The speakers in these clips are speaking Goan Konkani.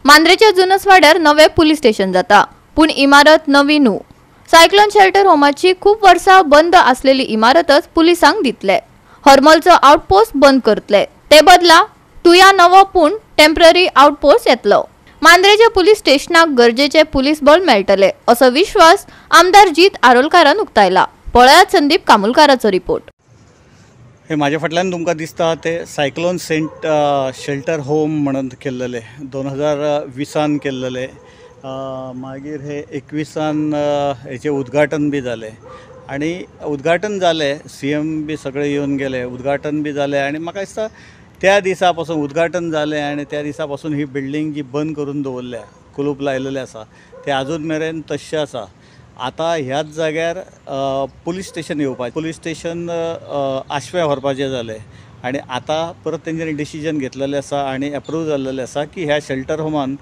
मांद्रेच्या जुनसवाड्यार नवे पुलीस स्टेशन जाता, पूण इमारत नवी न्हू. सायक्लोन शेल्टर होमाची खूब वर्सां बंद आसलेली इमारतच पुलिसांक दितले. हरमलचो आउटपोस्ट बंद करतले, ते बदला तुया नवो पूण टेम्पररी आउटपोस्ट येतलो. मांद्रेच्या पुलीस स्टेशनाक गरजेचे पुलीस बळ मेळटले असो विश्वास आमदार जीत आरोलकारान उक्तायला. पळयात संदीप कामुलकाराचो रिपोर्ट. हे म्हाज्या फाटल्यान तुमकां दिसता ते सायक्लोन सेंट शेल्टर होम म्हणून केल्लेले 2020 केल्लेले. मागीर हे 21 हेचें उद्घाटन बी जालें आनी उद्घाटन जालें, सीएम बी सगळे येवन गेले, उद्घाटन बी जालें. आनी म्हाका दिसता त्या दिसा पासून उद्घाटन जालें आनी त्या दिसा पासून ही बिल्डींग जी बंद करून दवरल्या, कुलूप लायलेलें आसा, तें आजून मेरेन तश्शें आसा. आतां ह्याच जाग्यार पुलीस स्टेशन येवपाचें, पुलीस स्टेशन आशव्या व्हरपाचें जालें आनी आतां परत तेंच्यांनी डिसिजन घेतलेलें आसा आनी एप्रूव जाल्लेलें आसा की ह्या शेल्टर होमान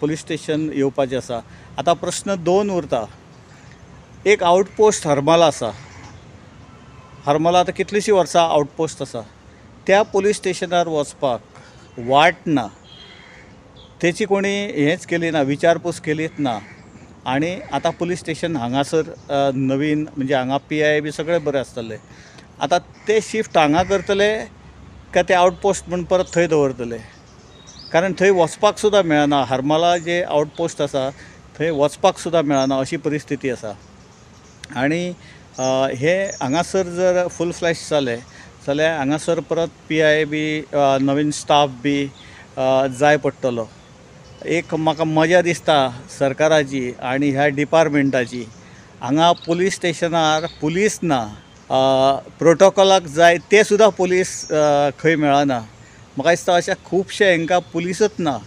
पुलीस स्टेशन येवपाचें आसा. आतां प्रश्न दोन उरता. एक आउटपोस्ट हरमला आसा, हरमला आतां कितलींशीं वर्सां आउटपोस्ट आसा. त्या पुलीस स्टेशनार वचपाक वाट ना, तेची कोणी हेंच केली ना, विचारपूस केलीच ना. आनी आतां पुलीस स्टेशन हांगासर नवीन, म्हणजे हांगा पी I बी सगळें बरें आसतलें. आतां ते शिफ्ट हांगा करतले काय ते आउटपोस्ट म्हूण परत थंय दवरतले? कारण थंय वचपाक सुद्दां मेळना. हरमला जे आउटपोस्ट आसा थंय वचपाक सुद्दां मेळना अशी परिस्थिती आसा. आनी हे हांगासर जर फूल फ्लॅश जालें जाल्यार हांगासर परत पी I बी नवीन स्टाफ बी जाय पडटलो. एक म्हाका मजा दिसता सरकाराची आनी ह्या डिपार्टमेंटाची, हांगा पुलीस स्टेशनार पुलीस ना, प्रोटोकॉलाक जाय ते सुद्दां पुलीस खंय मेळना. म्हाका दिसता अशे खुबशे हांकां पुलीसच ना,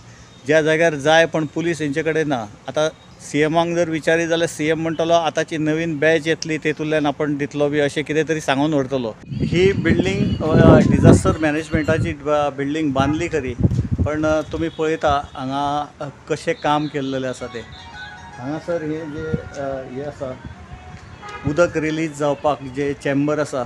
ज्या जाग्यार जाय पण पुलीस हेंचे कडेन ना. आतां सीएमाक जर विचारीत जाल्यार सीएम म्हणटलो आतांची नवीन बॅच येतली तेतूंतल्यान आपण दितलो बी अशें कितें तरी सांगून व्हरतलो. ही बिल्डींग डिजास्टर मॅनेजमेंटाची बिल्डींग बांदली खरी, पण तुमी पळयता हांगा कशें काम केल्लेलें आसा तें. हांगासर हे जे हें आसा उदक रिलीज जावपाक जे चॅम्बर आसा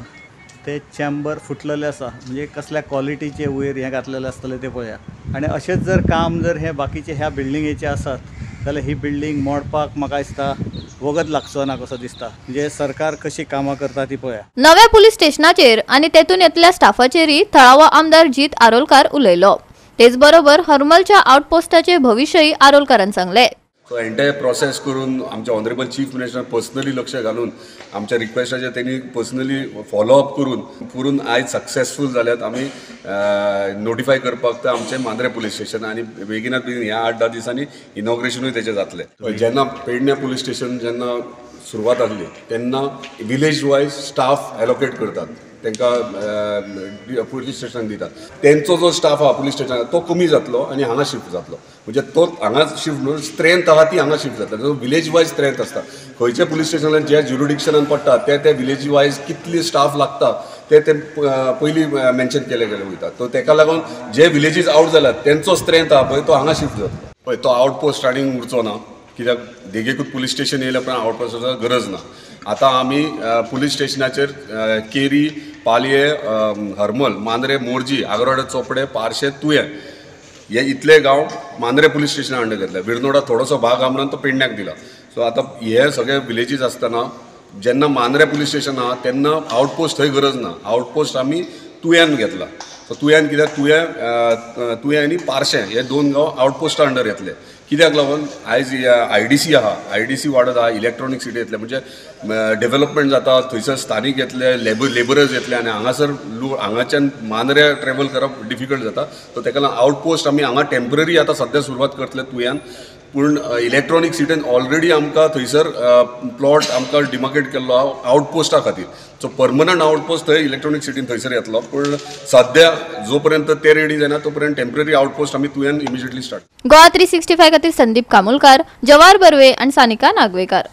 ते चॅम्बर फुटलेले आसा, म्हणजे कसल्या क्वॉलिटीचे वयर हें घातलेलें आसतलें तें पळया. आनी अशेंच जर काम जर हे बाकीचे ह्या बिल्डिंगेचे आसात जाल्यार ही बिल्डींग मोडपाक म्हाका दिसता वगत लागचो ना कसो दिसता. म्हणजे सरकार कशी कामां करता ती पळया. नव्या पुलीस स्टेशनाचेर आनी तेतून येतल्या स्टाफाचेरय थळावो आमदार जीत आरोलकार उलयलो. तेच बरोबर हरमलच्या आउटपोस्टाचे भविश्यय आरोलकारान सांगले. सो एंटायर प्रोसेस करून आमच्या ऑनरेबल चीफ मिनिस्टर पर्सनली लक्ष घालून आमच्या रिक्वेस्टाचेर तेणी पर्सनली फॉलोअप करून करून आयज सक्सेसफूल जाल्यात. आमी नोटिफाय करपाक तर आमचें मांद्रे पुलीस स्टेशन आनी बेगिनात बेगीन ह्या 8-10 दिसांनी इनॉग्रेशनूय तेचें जातलें. जेन्ना पेडण्या पुलीस स्टेशन जेन्ना सुरवात जाल्ली तेन्ना विलेज वायज स्टाफ एलोकेट करतात, तांकां पुलीस स्टेशनाक दितात. तेंचो जो स्टाफ आहा पुलीस स्टेशनाक तो कमी जातलो आनी हांगा शिफ्ट जातलो. म्हणजे तो हांगा शिफ्ट म्हणून स्ट्रेंथ आहा ती हांगा शिफ्ट जातली. विलेज वायज स्ट्रेंथ आसता, खंयच्या पुलीस स्टेशनान ज्या ज्युरिडिक्शनान पडटा ते ते विलेज वायज कितली स्टाफ लागता ते ते पयलीं मेन्शन केले गेले वयता. सो तेका लागून जे विलेजीस आवट जाल्यात तेंचो स्ट्रेंथ आहा पळय तो हांगा शिफ्ट जातलो. पळय तो आवटपोस्ट स्टार्टींग उरचो ना, कित्याक देगेकूच पुलीस स्टेशन येयल्या उपरांत आवटपोस्टाचो गरज ना. आतां आमी पुलीस स्टेशनाचेर केरी, पालये, हरमल, मांद्रे, मोरजी, आगरवाडे, चोपडे, पार्शे, तुयें हे इतले गांव मांद्रे पुलीस स्टेशना अंडर घेतले. विरनोडा थोडोसो भाग आहा म्हणून तो पेडण्याक दिला. सो आतां हे सगळे विलेजीस आसतना जेन्ना मांद्रे पुलीस स्टेशन आहा तेन्ना आवटपोस्ट थंय गरज ना. आवटपोस्ट आमी तुयेन घेतला. सो तुयेन कित्याक तुयें तुयें आनी पार्शें हे 2 गांव आवटपोस्टा अंडर येतले. कित्याक लागून आयज IDC आहा, IDC वाडत आहा, इलेक्ट्रॉनीक सिटी येतले, म्हणजे डेवलपमेंट जाता, थंयसर स्थानीक येतले, लेबरर्स येतले आनी हांगासर हांगाच्यान मांद्रे ट्रॅवल करप डिफिकल्ट जाता. सो तेका लागून आवटपोस्ट आमी हांगा टेम्पररी आतां सद्या सुरवात करतले तुयान. पूण इलेक्ट्रॉनीक सिटीन ऑलरेडी आमकां थंयसर प्लॉट आमकां डिमार्केट केल्लो आहा आवटपोस्टा खातीर. सो परमनंट आवटपोस्ट थंय इलेक्ट्रॉनीक सिटीन थंयसर येतलो, पूण सद्या जो पर्यंत ते रेडी जायना तो पर्यंत टेम्पररी आवटपोस्ट आमी तुयान इमिजिएटली स्टार्ट. गोवा 365 खातीर संदीप कामुलकार, जवाहर बर्वे आनी सानिका नागवेकार.